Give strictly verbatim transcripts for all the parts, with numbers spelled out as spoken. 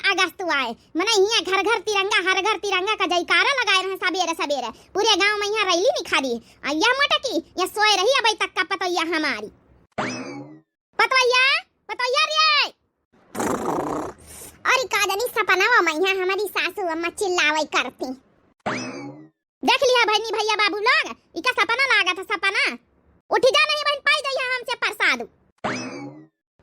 अगस्त आए, मनई हियाँ घर घर तिरंगा, हर घर तिरंगा का जयकारा लगाए रहे सबेरे सबेरे। पूरे गाँव मा हियाँ रैली निखारी। आ यह मोटकी, यह सोए रही अबे तक का पतोहिया हमारी। पतोहिया, पतोहिया रे। अरे का जानी सपनवा मा हियाँ हमारी सासू अम्मा चिल्लावै करती। देख लिहा बहिनी भैया बाबू लोग, इका सपना लागत है सपना। उठी जा नहीं बहिन, पाई जइहा हमसे प्रसाद।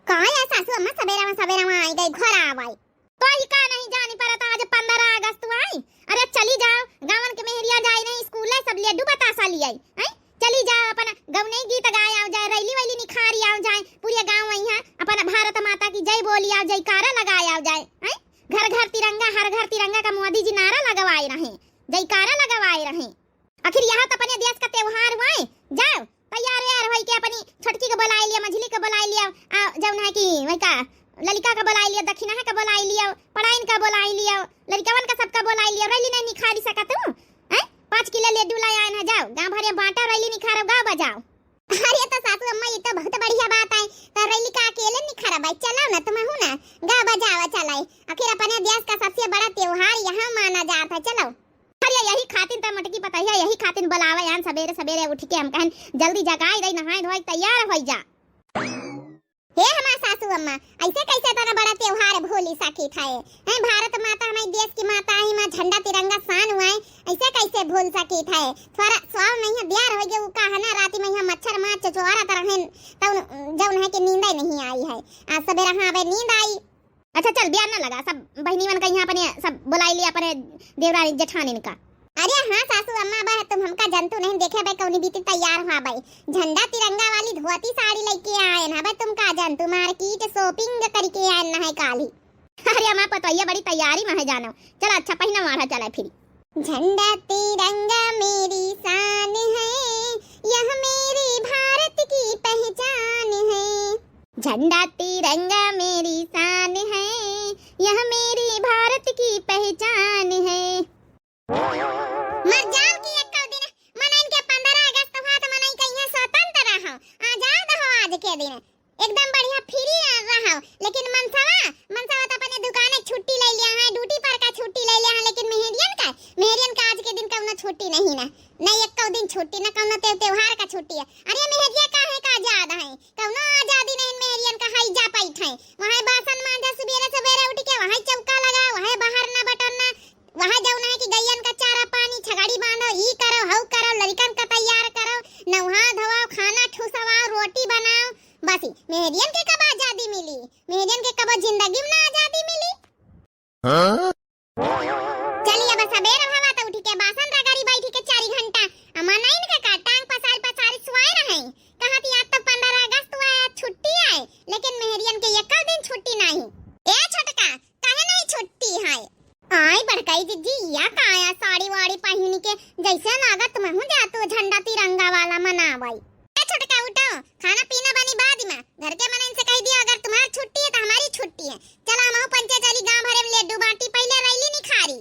का या सासू अम्मा सबेरा मा, सबेरा मा आई गई घर आवै। तो इका नहीं जानी परत आज पन्द्रह अगस्त आई। अरे चली जाओ, गाँवन के मेहरिया जाई नहीं स्कूल, सब लड्डू बतासा लियाई। हैं? चली जाओ, अपन गौनई गीत गाय आव जाए, रैली वैली निखारी आव जाए, पूरे गाँव अइहा अपन भारत माता की जय बोली आव, जयकारा लगाय आव जाए। हैं? घर घर तिरंगा, हर घर तिरंगा का मोदी जी नारा लगवाए रहे, जयकारा लगवाए रहे। आखिर यह तो अपने देश का त्योहार हुआ है। जाओ, तैयार व्यार होई के अपनी छोटकी के बोलाए लिया, मझली के बोलाए लिया, आ, जौन है कि वही का ललिका के बोलाए लिया, दखिनहा के बोलाए लिया, पड़ाइन का बोलाए लिया, लड़िकवन का सबका बोलाए लिया, रैली नहीं निखारी सकत हूँ। हैं? पाँच किलो लड्डू लाए आए ना, जाओ गाँव भरे बाँटा, रैली निखारो, गाँव बजाओ। अरे तो सासू अम्मा, ये तो बहुत बढ़िया बात है, तो रैली का अकेले निखारा भाई, चलाओ ना तुम हूँ ना, गाँव बजावा चलाए। आखिर अपने देश का सबसे बड़ा त्योहार यहाँ माना जाता है, चलो। अरे यही खातिन त मोटकी पतोहिया, यही खातिन बोलावे आन सबेरे सबेरे उठ के, हम कहन जल्दी जगाई दई, नहाए धोए तैयार होई जा। हे हमार सासू अम्मा, ऐसे कैसे इतना बड़ा त्योहार भूली सकित है? हैं, भारत माता हमारी देश की माता है, माँ झंडा तिरंगा शान हुआ है, ऐसे कैसे भूल सकित है? थोड़ा स्वाव में यहाँ दियार हो गए, वो का है ना, राती में यहाँ मच्छर मार चचोरत रहेन, तब जौन है कि नींद नहीं आई है। आज सबेरे हाँ अबे नींद आई। अच्छा चल, बियान ना लगा, सब बहिनी मन का यहाँ अपने सब बोलाई लिया, अपने देवरानी जेठानी का। अरे हाँ सासू अम्मा, बे तुम हमका जंतु नहीं देखे बे, कौनी बीती तैयार हुआ बे, झंडा तिरंगा वाली धोती साड़ी लेके आए ना बे, तुम का जंतु मार्केट शॉपिंग करके आए ना है काली। अरे अम्मा पतोहिया बड़ी तैयारी में है जानो, चला अच्छा पहिना मारा चला फिर। झंडा तिरंगा मेरी शान है, यह मेरे भारत की पहचान है। झंडा तिरंगा मेरी शान है, यह मेरे भारत की पहचान है। मर जाओ कि एक्को दिन मनइन के पन्द्रह अगस्त हुआ तो मनई कहिया स्वतंत्र रहो, आजाद हो आज के दिन, एकदम बढ़िया free रहो। लेकिन मनसवा, मनसवा तो अपने दुकाने छुट्टी ले लिया है, ड्यूटी पर का छुट्टी ले लिया है, लेकिन मेहरियन का, मेहरियन का आज के दिन कौनो छुट्टी नहीं ना, नहीं एक्को दिन छुट्टी ना, कौनो त्योहार का छुट्टी है। अरे मेहरिया काहे का आजाद है? कौनो आजादी नहीं मेहरियन का, हाई जा पैठ है। वहाँ बासन मांजा सुबेरे सुबेरे उठ के, वहाँ चौका लगा, वहाँ बहरना बटरना, वहाँ जौन है कि गैयन का चारा पानी, छगड़ी बांधो, ई करो, हऊ करो, लड़िकन का तैयार करो, नौहा धोवाओ, खाना ठुसवाओ, रोटी बनाओ। बस ई मेहरियन के कब आजादी मिली? मेहरियन के कबो जिंदगी में ना आजादी मिली। हाँ? चली अब सबेर भवा तो उठी के बासन रगड़ी बैठी के चारी घंटा। अमा नहीं इनका का टांग पसारी पसारी सुआए रहे। कहा थी आज तो पन्द्रह अगस्त हुआ है, आज छुट्टी आए, लेकिन मेहरियन के एको दिन छुट्टी नहीं। ए छोटका, काहे नहीं छुट्टी है? आई बड़काई जिज्जी, या काया साड़ी वाड़ी पहिन के जैसे लागत महू जातो झंडा तिरंगा वाला मनावई। ए छोटका उठो, खाना पीना बनी बाद में। घर के मनइन से कह दिया अगर तुम्हारी छुट्टी है तो हमारी छुट्टी है। चला हमहू पंचे चली, गांव भरे में लड्डू बांटी, पहले रैली निखारी।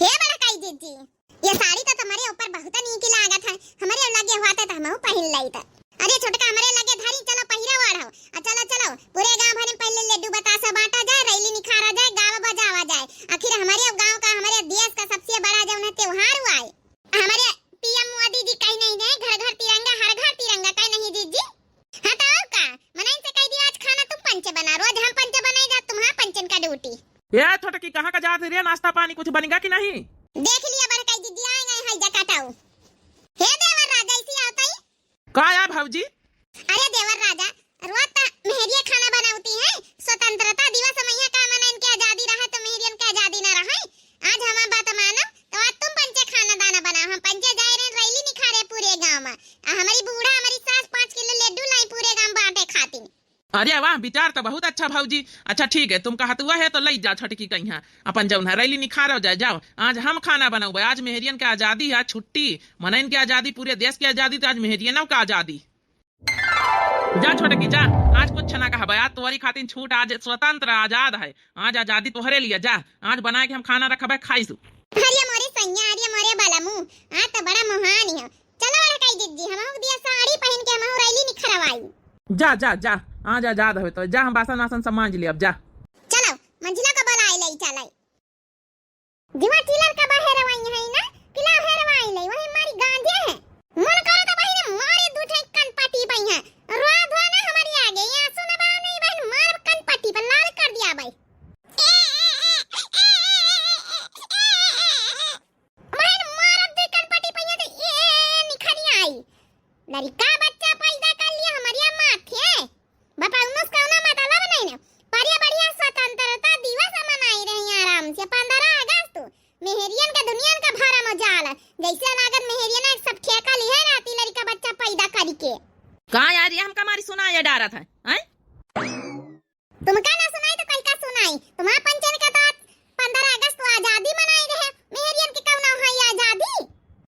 हे बड़काई जिज्जी, ये साड़ी तो तुम्हारे ऊपर बहुत नीक लागत है, हमरे लगे हुआ तो हमहू पहिन लई त। अरे छोटका हमरे लगे धरी, चलो पहिरा ओढ़ो। आ चलो चलो पूरे गांव भरे में पहले लड्डू बतासा बांटा जाए, रैली निखारा जाए, गावा बजावा जाए। आखिर हमारे गांव का, हमारे देश का सबसे बड़ा जौन है त्योहार हुआ है। हमारे पीएम मोदी जी कही नहीं रहे, घर घर तिरंगा, हर घर तिरंगा, कही नहीं जिज्जी? हाँ तो और का? मनइन से कह दिया आज खाना तुम पंचे बना, रोज हम पंचे बनाए जा, तुम्हारा पंचन का ड्यूटी। ए छोटकी, कहाँ का जात रे? नाश्ता पानी कुछ बनेगा कि नहीं? देख लिया बड़काई जिज्जी, आए गए हैं जकाटाऊ। हे देवर राजा, इसी आवता ही। का या भौजी? अरे देवर राजा, रोज त मेहरिया खाना बनावती है, स्वतंत्रता दिवस में यहाँ का मना इनके आजादी रहा तो मेहरियन के आजादी ना रहा। आज हमार बात मानो तो आज तुम पंचे खाना दाना बनाओ, हम पंचे जाए रहे रैली निखारे पूरे गांव में। आ हमारी बूढ़ा, हमारी सास पाँच किलो लड्डू लाई पूरे गांव बांटे खातिर। अरे वाह, विचार तो बहुत अच्छा भौजी। अच्छा ठीक है, तुम कहत हुआ है तो लई जा छोटकी कहिया अपन जौन है रैली निखारो जाए। जाओ, आज हम खाना बनाओ, आज मेहरियन के आजादी है, आज छुट्टी, मनइन के आजादी, पूरे देश की आजादी, तो आज मेहरियनों का आजादी। जा छोटकी जा, आज कुछ ना कहबे, आज तोहरी खातिर छूट, आज स्वतंत्र आजाद है, आज आजादी तोहरे लिए। जा, आज बनाए के हम खाना रखबे, खाइसु। अरे मोरे सैया, अरे मोरे बलमू, आज तो बड़ा मोहान है। चलो बड़काई जिज्जी, हमहू दिया साड़ी पहिन के हमहू रैली निखरवाई। जा जा जा, आज आजाद हवे तो जा, हम बासन वासन सब मांज लिया, अब जा। चलो मंझिला को बुलाए ले चला। जैसे लागत मेहरिया ना सब ठेका लिहे रहती लड़का बच्चा पैदा करी के। का यार, ये हमका मारी सुनाए डारत है, हैं? तुमका ना सुनाई तो कई का सुनाई? तुम्हारा पंचन का तो आज पन्द्रह अगस्त आजादी मनाई रहे, मेहरियन के कौन है ये आजादी?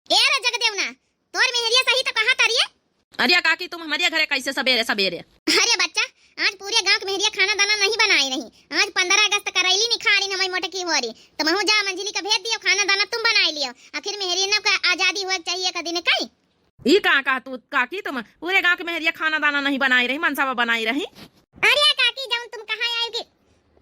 ए रे जगदेवना, तोर मेहरिया सही तो कहा तारी है। अरे काकी, तुम हमारे घरे कैसे सबेरे सबेरे? अरे बच्चा, आज पूरे गांव के मेहरिया खाना दाना नहीं बनाई रही। आज पन्द्रह अगस्त का रैली निखारिन हमारी मोटकी होरी। तुमहू जा मंझली का भेज दियो, खाना दाना तुम बनाई लियो। आखिर मेहरिया ना का आजादी होए के चाहिए का दिन कई? ई का कहा तू काकी, तुम पूरे गांव के मेहरिया खाना दाना नहीं बनाई रही, मनसावा बनाई रही? अरे काकी, जौन तुम कहा आयो कि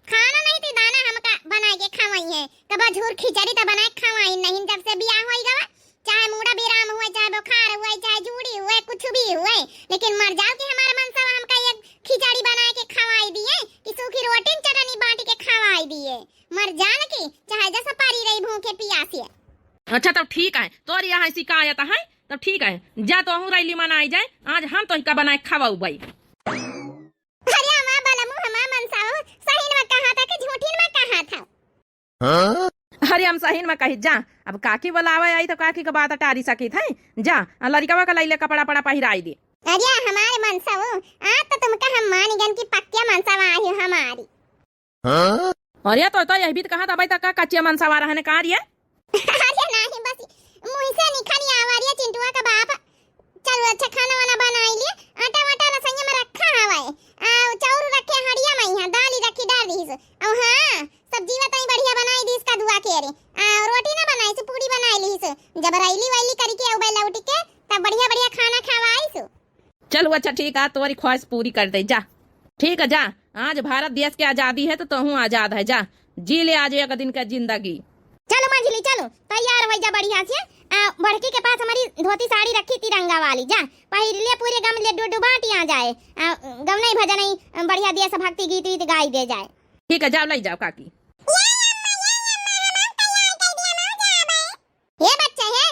खाना नहीं तो दाना हमका बनाए के खवाई है, कबो झूर खिचड़ी तो बनाए के खवाई नहीं। जब से बियाह होई गवा, चाहे मूड़ा बिराम हुए, चाहे बुखार हुए, चाहे जूड़ी हुए, कुछ भी हुए, लेकिन मर जाओ कि हमारे मनसावा हमका एक खिचड़ी बनाए के खवाई दिए कि सूखी रोटी न चटनी बांट के खवाई दिए। मर जान की चाहे जैसा पारी रही भूखे पियासे। अच्छा तब ठीक है, तोर यहाँ शिकायत है तब ठीक है, जा तोहू रैली मनाई जाए, आज हम तोहिका बनाए के खवाऊ बाई। अरे हमार बलमू, हमार मनसाऊ, सहीन में कहा था कि झूठीन में कहा था? हाँ? अरे हम सहीन में कही जा, अब काकी बुलावे आई तो काकी के बात टारी सकित है, जा आ लड़िकवा का लैले कपड़ा पड़ा पहिराई दे। अरे हमारे मनसाऊ, आज तो तुमका हम मान गन की पक्किया मनसावा आई हो हमारी। हाँ? अरे तो, तो यही भी तो कहा था भाई, तक का कच्चिया मनसावा रहने का रे? अरे नहीं, बस मुँह से निखरी आवा रे चिंटुआ का बाप। चलो अच्छा, खाना वाना बनाई लिए, आटा वाटा रसोइया में रखा हवा है, आ चाउर रखे हड़िया में, यहाँ दाल रखी डार दी सो। और हाँ, सब्जी बताई बढ़िया बनाई दी इसका दुआ के रे, आ रोटी ना बनाई सो, पूरी बनाई ली सो। जब रैली वैली करके आऊ लौट के, तब बढ़िया बढ़िया खाना खवाई सो। चलो अच्छा ठीक है, तोरी ख्वाहिश पूरी कर दे जा। ठीक है जा, आज भारत देश के आजादी है तो तोहू आजाद है जा, जी ले आज एक दिन का जिंदगी। चलो मंझली चलो, तैयार हो जा बढ़िया से। आ, बड़की के पास हमारी धोती साड़ी रखी तिरंगा वाली, जा पहिर ले, पूरे गाँव ले डुडु बांटी आ जाए। आ, गवनई भजनई बढ़िया देशभक्ति गीत वीत गाई दे जाए। ठीक है, जाओ ले जाओ काकी। ये बच्चा है,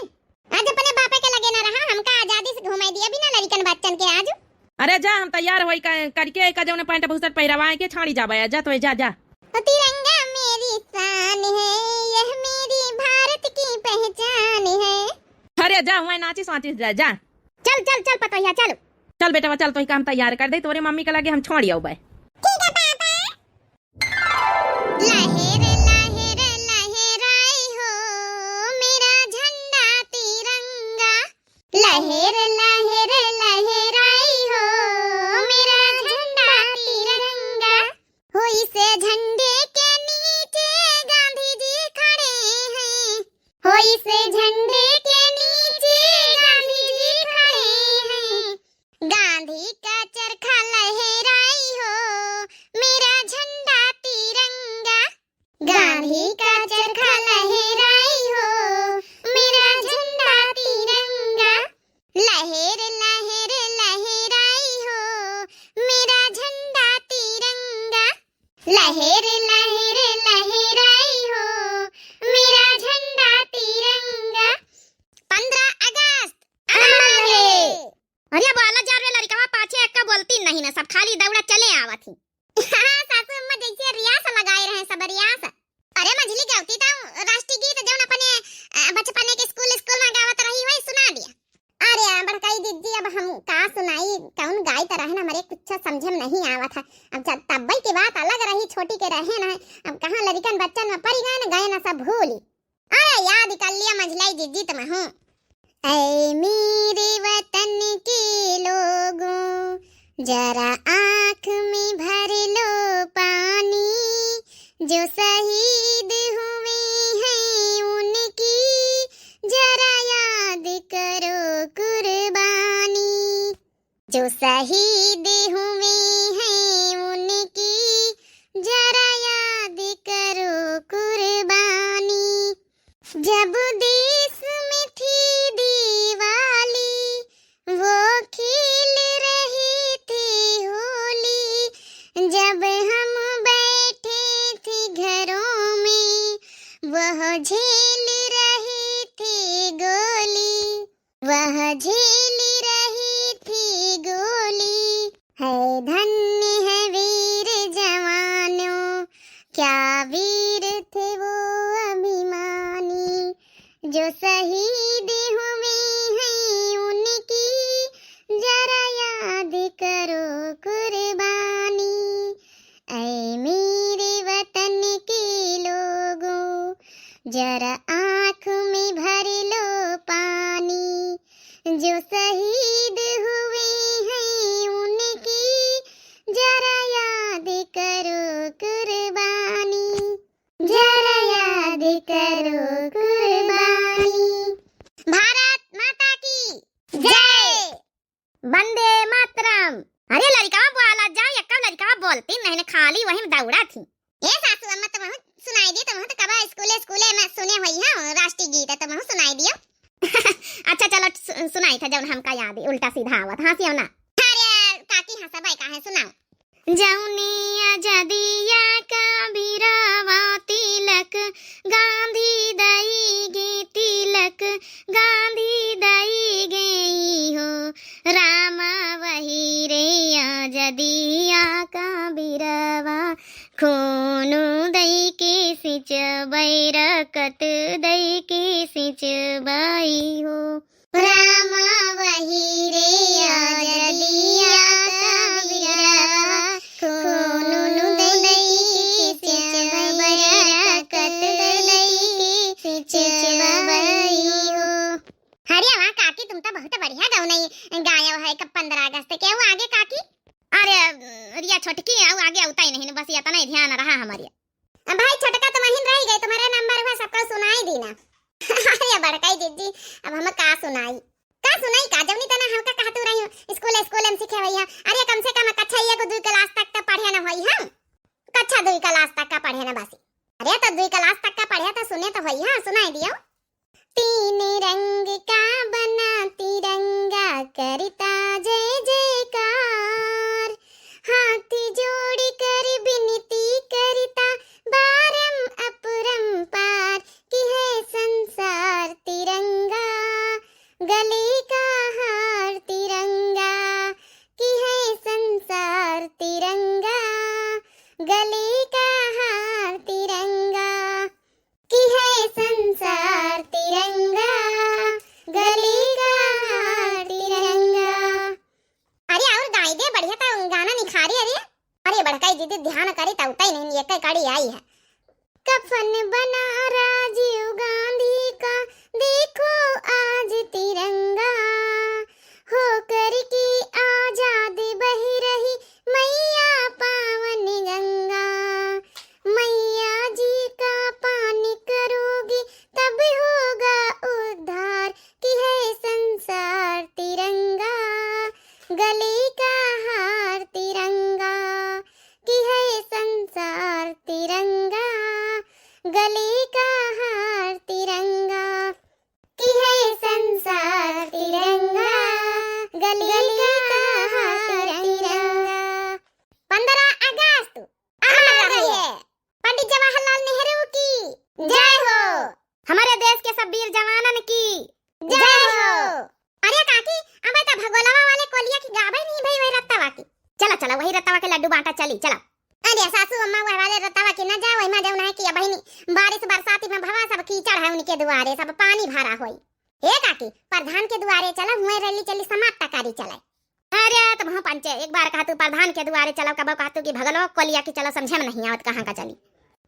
आज अपने बापे के लगे ना रहा, हमका आजादी से घुमाई दिया बिना लड़िकन बच्चन के आज। अरे जा, हम तैयार होई का, करके का जौने पैंट बुशर्ट पहिरवाए के छाड़ी जाबे, जा तो जा, जा। ओ तिरंगा मेरी शान है, यह मेरी भारत की पहचान है। अरे जा, हुआं नाचिस वाचिस जा, जा। चल चल चल पतोहिया चल। चल बेटवा चल, तोही काम तैयार कर दे, तोरे मम्मी के लगे हम छोड़ी आऊ बे। ठीक है पापा। लहर लहर लहराई हो मेरा झंडा तिरंगा, लहर लहर लहराई हो मेरा झंडा तिरंगा। हो इस झंडे के नीचे गांधी जी खड़े हैं, हो इस झंडे के नीचे गांधी जी खड़े हैं। गांधी का चरखा लहराई हो मेरा झंडा तिरंगा, गांधी का चरखा लहराई हो मेरा झंडा तिरंगा। लहर लहर लहराई हो मेरा झंडा तिरंगा, लहर लहर लहराई हो मेरा झंडा तिरंगा। पन्द्रह अगस्त अमर है। अरे बाला जा रे लड़िकवा, पाछे एक्का बोलती नहीं ना, सब खाली दौड़ा चले आवत ही। हाँ सासू अम्मा, जैसे रियास लगाए रहे सब रियास। अरे मझली गवती तो राष्ट्रीय गीत जौन अपने, अ, बचपने के स्कूल, स्कूल में गावत रही वही सुना दिया। अरे बड़काई दीदी, अब हम का सुनाई, कौन गाई तो रहे ना, हमरे कुछ समझे में नहीं आवत है। अब जब तब्बे की बात अलग रही, छोटी के रहे ना, अब कहाँ लड़िकन बच्चन में पड़ी गए ना, गए ना सब भूली। अरे याद कर लिया मझलाई जीजी तुम हूँ। ऐ मेरे वतन के लोगों, जरा आँख में भर लो पानी, जो शहीद हुए हैं उनकी, जरा याद करो कुर्बानी। जो शहीद हुए हैं उनकी, जरा याद करो कुर्बानी। जब देश में थी दिवाली, वो खेल रहे थे होली। जब हम बैठे थे घरों में, वह झेल रहे थे गोली। वह झेल रही थी गोली। है धन्य है वीर जवानों, क्या वीर थे वो अभिमानी। जो शहीद हुए हैं उनकी जरा याद करो कुर्बानी। ऐ मेरे वतन के लोगों, जरा आँख में भर लो पानी। जो शहीद हुए हैं उनकी जरा याद करो कुर्बानी, जरा याद करो कुर्बानी। भारत माता की जय। वंदे मातरम। अरे लड़िकवा बोला जाओ, यक्का लड़िकवा बोलती नहीं न, खाली वही में दौड़ा थी। ए सासू अम्मा, तुमहू सुनाई दी, तुमहू तो कबा स्कूले, स्कूले में सुने होई हो राष्ट्रीय गीत, तुमहू सुनाई दियो। अच्छा चलो, सु-, सुनाई था जौन हमका याद है, उल्टा सीधा आवत, हाँसियो ना। अरे काकी, हाँ सब का है, सुनाओ। जौने आजादिया का बीरवा तिलक गांधी दई गे, तिलक गांधी दई गे हो रामा, वही रे आजादिया का बीरवा खून दई के सिंचबई, रकत दई के सिंचबई हो। रामा वही रे आजादिया का बीरवा, खून दई के सिंचबई, रकत दई के सिंचबई हो। अरे वाह काकी, तुम तो बहुत बढ़िया गौनई गायो है, कब पन्द्रह अगस्त के। वो आगे काकी? अरे रिया छोटकी, आउ आगे अउतई नहीं, बस इतना ही ध्यान रहा हमारे। अब भाई छोटका तुम अहिन रह गए, तुम्हारे नंबर हुआ सबका सुनाई दी ना। अरे बड़काई जिज्जी, अब हम का सुनाई, का सुनाई का, जौनी तना हमका कहतू रही हो, स्कूल, स्कूल में सीखे हुई है। अरे कम से कम कक्षा एक दुई क्लास तक तो पढ़े न होई हम, कक्षा दुई क्लास तक का पढ़े न बस। अरे तो दुई क्लास तक का पढ़े तो सुने तो होई, हाँ सुनाई दियो। तीन रंग का बना तिरंगा, करता जय जयकार। हाथ जोड़ कर विनती करता, बारम अपरंपार। कि है संसार तिरंगा, गले का हार तिरंगा। कि है संसार तिरंगा, गले का हार तिरंगा। कि है संसार तिरंगा, गले का हार तिरंगा। अरे और गाई दे, बढ़िया तो गाना निखारी। अरे अरे बड़काई जिज्जी, ध्यान करी त अउतई नहीं, एक कड़ी आई है। कफन बना राजीव गांधी का, देखो आज तिरंगा, होकर के आजाद बह रही मैया पावन गंगा। मैया जी का पानी करोगे तब होगा उद्धार। कि है संसार तिरंगा, गले का हार तिरंगा। कि है संसार तिरंगा, गले का हार तिरंगा। कि है संसार तिरंगा, गले का हार तिरंगा। पन्द्रह अगस्त अमर रहे। पंडित जवाहरलाल नेहरू की जय हो। हमारे देश के सब वीर जवानन की जय हो। अरे काकी, अब तो भगोलवा वाले कोलिया की गावे नहीं भई, वही रत्तवा की। चला चला, वही रत्तवा के लड्डू बांटा चली, चला। अरे सासू अम्मा, वह वाले रत्तवा की ना जाओ, वही में जौन है कि अब बहिनी बारिश बरसाती में भवा सब कीचड़ है उनके दुआरे, सब पानी भरा होई। हे काकी, प्रधान के दुआरे चला, हुए रैली चली, समाप्त करी चला। अरे तुमहू पंचे, एक बार कहतू प्रधान के दुआरे चलो, कबो कहतू कि भगलो कोलिया की चलो, समझे में नहीं आवत कहाँ का चली।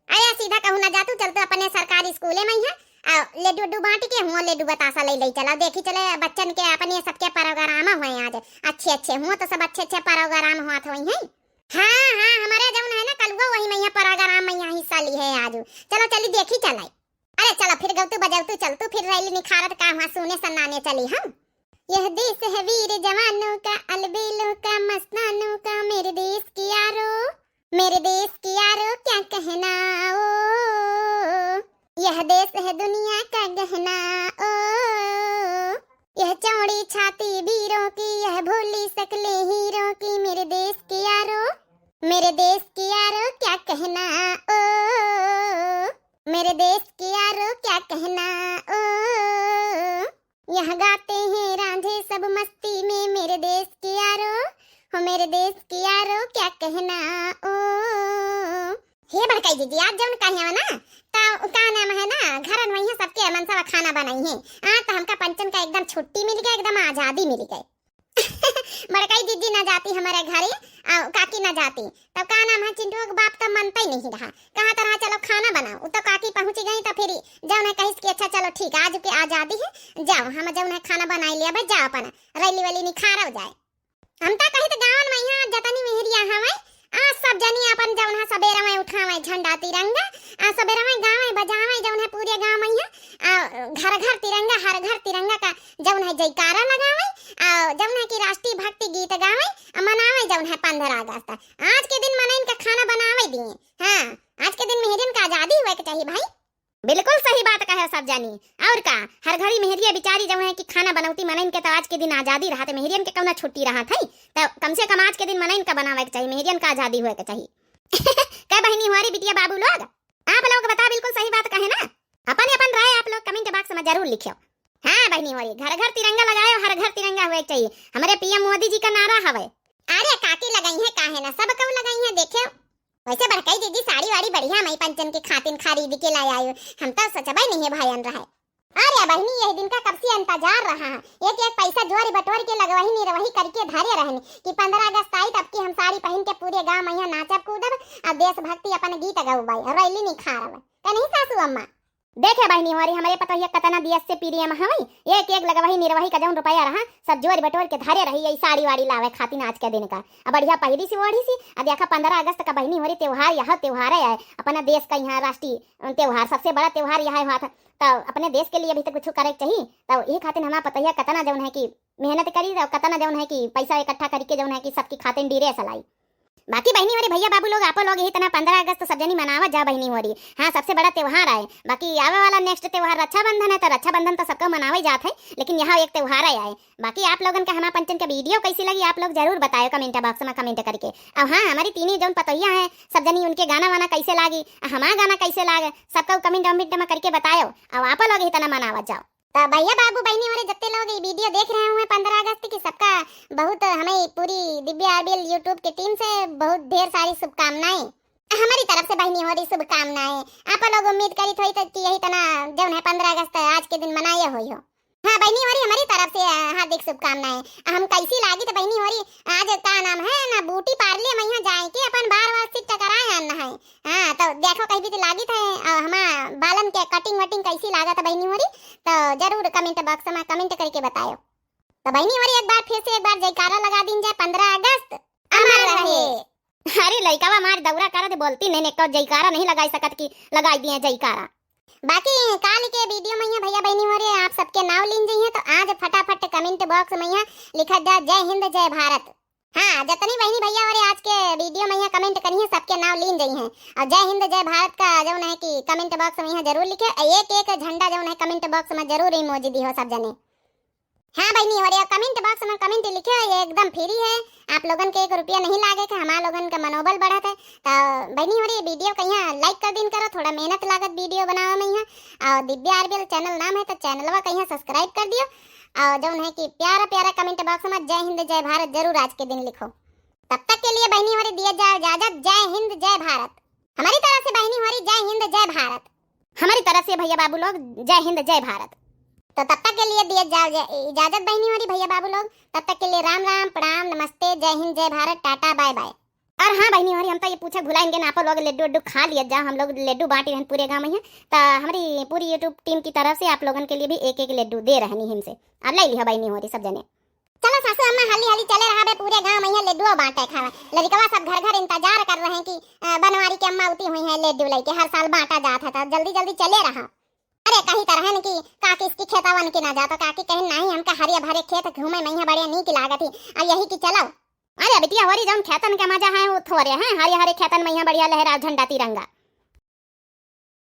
अरे सीधा कहू ना जातू, चलतू अपने सरकारी स्कूले में ही है, आ लड्डू उड्डू बांट के हुआ, लड्डू बतासा ले ले चला, देखी चले बच्चन के अपने सबके प्रोग्राम हुए आज, अच्छे अच्छे हुआ तो सब अच्छे अच्छे प्रोग्राम हुआ था वही है। हाँ हाँ, हमारे जौन है ना कलुआ वही में यहाँ प्रोग्राम में यहाँ हिस्सा ली है आज, चलो चली देखी चलाई। अरे चलो फिर गौतू बजौतू चलतू, फिर रैली निखारत का हुआ सुने सन्नाने चली हम। यह देश है वीर जवानों का, अलबेलों का, मस्तानों का, मेरे देश के यारो, मेरे देश के यारो क्या कहना ओ। यह देश है दुनिया का गहना ओ। यह चौड़ी छाती वीरों की, यह भोली शक्लें हीरों की, मेरे देश के यारो, मेरे देश के यारो क्या कहना ओ। मेरे देश के यारो क्या कहना ओ। यहाँ गाते हैं रांझे सब मस्ती में, मेरे देश के यारो, हो मेरे देश के यारो क्या कहना ओ। हे बड़काई जिज्जी, आज जौन कहे हो ना, ता का नाम है ना, घरन वही सबके मनसवा खाना बनाई है। आज तो हमका पंचन का एकदम छुट्टी मिल गए, एकदम आजादी मिल गए। बड़कई दीदी ना जाती हमारे घरे, आ, काकी ना जाती, तब का नाम है, चिंटुआ के बाप तो मनता ही नहीं रहा, कहा तो रहा चलो खाना बनाओ। उ तो काकी पहुँची गई तो फिर जौन है कहिस कि अच्छा चलो ठीक, आज के आजादी है, जाओ हम जौन है खाना बनाई लिया भाई, जाओ अपन रैली वैली निखारो जाए। हम तो कही तो गाँवन में यहाँ जतनी मेहरिया हवे, आ सब जनी अपन जौन है सबेरा में उठावे झंडा तिरंगा, आ सबेरा में गावे बजावे जौन है पूरे गाँव में यहाँ, आ घर घर तिरंगा, हर घर तिरंगा का जौन है जयकारा लगावे, आ जौन है कि राष्ट्रीय भक्ति गीत गावे, आ मनावे जौन है पन्द्रह अगस्त। आज के दिन मनइन का खाना बनावे दिए। हाँ, आज के दिन मेहरियन का आजादी हुए के चाहिए भाई। बिल्कुल सही बात कहे सब जानी। और का, हर घड़ी मेहरिया बिचारी जौन है कि खाना बनौती मनइन के, तो आज के दिन आजादी रहत, मेहरियन के कौना छुट्टी रहत है, तो कम से कम आज के दिन मनइन का बनावे के चाहिए, मेहरियन का आजादी हुए के चाहिए। का बहिनी होरी बिटिया बाबू लोग, आप लोग बता, बिल्कुल सही बात कहे ना। अपन अपन राय आप लोग comment box में जरूर लिखियो। हाँ बहिनी होरी, घर घर तिरंगा लगायो, हर घर तिरंगा हुए के चाहिए, हमारे पीएम मोदी जी का नारा हवे। अरे काकी लगाई है, काहे ना, सब कऊ लगाई है, देखियो। वैसे बड़कई दीदी साड़ी वाड़ी बढ़िया मई पंचन के खातिन खरीद के ला आयो, हम तो सोचबे नहीं है भाईन रहे। अरे बहिनी, यही दिन का कब से इंतजार रहा है, एक एक पैसा जोरी बटोर के लगवही निरवही करके धरे रहनी कि पन्द्रह अगस्त आई तब की हम साड़ी पहन के पूरे गांव में यहाँ नाचब कूदब, आ देशभक्ति अपन गीत गौबाई, रैली निखारब। कहीं सासू अम्मा। देखे बहिनी होरी, हमरे पतोहिया कतना दियस से प्रिय में हवई, एक एक लगवही निरवही का जौन रुपया रहा, सब जोर बटोर के धरे रही यही साड़ी वाड़ी लावे खातिन आज के दिन का। अब बढ़िया पहिरी सी ओढ़ी सी, आ देखा पन्द्रह अगस्त का बहिनी होरी त्योहार, यह त्योहार है अपना देश का यहाँ राष्ट्रीय त्योहार, सबसे बड़ा त्योहार यह हुआ था। तो अपने देश के लिए भी तो कुछ करे के चाहिए। तो यही खातिर हमारा पतोहिया कतना जौन है कि मेहनत करी, तो कतना जौन है कि पैसा इकट्ठा करके जौन है कि सबकी खातिर dress लाई। बाकी बहिनी होरी भैया बाबू लोग, आपो लोग यही तना पन्द्रह अगस्त सब जनी मनावत जाओ बहिनी होरी। हाँ, सबसे बड़ा त्योहार आए। बाकी आवे वाला next त्योहार रक्षाबंधन है, तो रक्षाबंधन तो सबका मनावे जात है, लेकिन यहाँ एक त्योहार आए। बाकी आप लोगन का हमार पंचन का video कैसी लगी, आप लोग जरूर बतायो comment box में comment करके। और हाँ, हमारी तीनी जौन पतोहिया हैं, सब जनी उनके गाना वाना कैसे लागी, आ हमार गाना कैसे लाग, सबका comment वमेंट में करके बतायो। और आप लोग यही तना मनावत जाओ। तो भैया बाबू बहिनी होरी जत्ते लोग ये video देख रहे हुए पन्द्रह अगस्त की, सबका बहुत हमें पूरी दिव्या आरबीएल YouTube की team से बहुत ढेर सारी शुभकामनाएं। हमारी तरफ से बहिनी होरी शुभकामनाएं। आप लोग उम्मीद करी थोड़ी तो कि यही तना जौन है पन्द्रह अगस्त आज के दिन मनाए हुई हो। हाँ बहिनी होरी हमारी तरफ से हार्दिक शुभकामनाएं। हम कैसी लागी तो बहिनी होरी आज का नाम है ना ब्यूटी पार्लर में यहाँ जाए के अपन बार बार से टकराए आना है। हाँ, तो देखो कहीं भी तो लागित है, और हमार बालन के cutting वटिंग कैसी लागत है बहिनी होरी, तो जरूर comment box में comment करके बतायो। तो बहिनी होरी एक बार फिर से एक बार जयकारा लगा दीन जाए, पन्द्रह अगस्त अमर रहे। अरे लइकावा मार दौरा करत बोलती नहीं, ने को जयकारा नहीं लगाई सकत कि लगाई दिए जयकारा। बाकी काल के video में यहाँ भैया बहिनी होरी आप सबके नाव लीन जाइए, तो आज फटाफट comment box में यहाँ लिखा जा जय हिंद जय भारत। हाँ, जतनी बहिनी भैया होरी आज के video में यहाँ comment करी हैं, सबके नाव लीन जाई हैं। और जय हिंद जय भारत का जौन है कि comment box में यहाँ जरूर लिखे, एक एक झंडा जौन है comment box में जरूर emoji दी हो सब जने। हाँ बहिनी होरी, comment box में comment लिखे, ये एकदम free है, आप लोगन के एक रुपया नहीं लागे के, हमार लोगन का मनोबल बढ़त है। तो बहिनी होरी video कहीं like कर दीन करो, थोड़ा मेहनत लागत video बनावे में यहाँ। और दिव्या आरबीएल channel नाम है, तो चैनलवा कहीं subscribe कर दियो। और जौन है कि प्यारा प्यारा comment box में जय हिंद जय भारत जरूर आज के दिन लिखो। तब तक के लिए बहिनी होरी दिया जाओ इजाजत। जय हिंद जय भारत। हमारी तरफ से बहिनी होरी जय हिंद जय भारत। हमारी तरफ से भैया बाबू लोग जय हिंद जय भारत। तो तब तक के लिए दिया जाओ इजाजत बहिनी होरी भैया बाबू लोग। तब तक के लिए राम राम, प्रणाम, नमस्ते, जय हिंद जय भारत, टाटा, bye bye। और हाँ बहिनी होरी, हम तो ये पूछे भुलाएंगे ना, आप लोग लड्डू उड्डू खा लिया जाओ, हम लोग लड्डू बांटी रहन पूरे गाँव में है। तो हमारी पूरी YouTube team की तरफ से आप लोगन के लिए भी एक एक लड्डू दे रहनी हमसे, आप ले लियो बहिनी होरी सब जने। चलो सासू अम्मा, हाली हाली चले रहा बे, पूरे गांव में यहाँ लड्डुओ बांटे खावा। लड़िकवा सब घर घर इंतजार कर रहे हैं कि अ, बनवारी के अम्मा उती हुई है लड्डू लेके, हर साल बांटा जात है, तो जल्दी जल्दी चले रहा। अरे कही तरह न कि काकी इसकी खेतावन की ना जातो, काकी कहे नहीं, हमका हरिया भरे खेत घूमे में यहाँ बड़े नीक लागत ही, अब यही की चलो। अरे बिटिया होरी, जौन खेतन के मजा है वो थोरे हैं, हरे हरे खेतन में यहाँ बढ़िया लहराओ झंडा तिरंगा।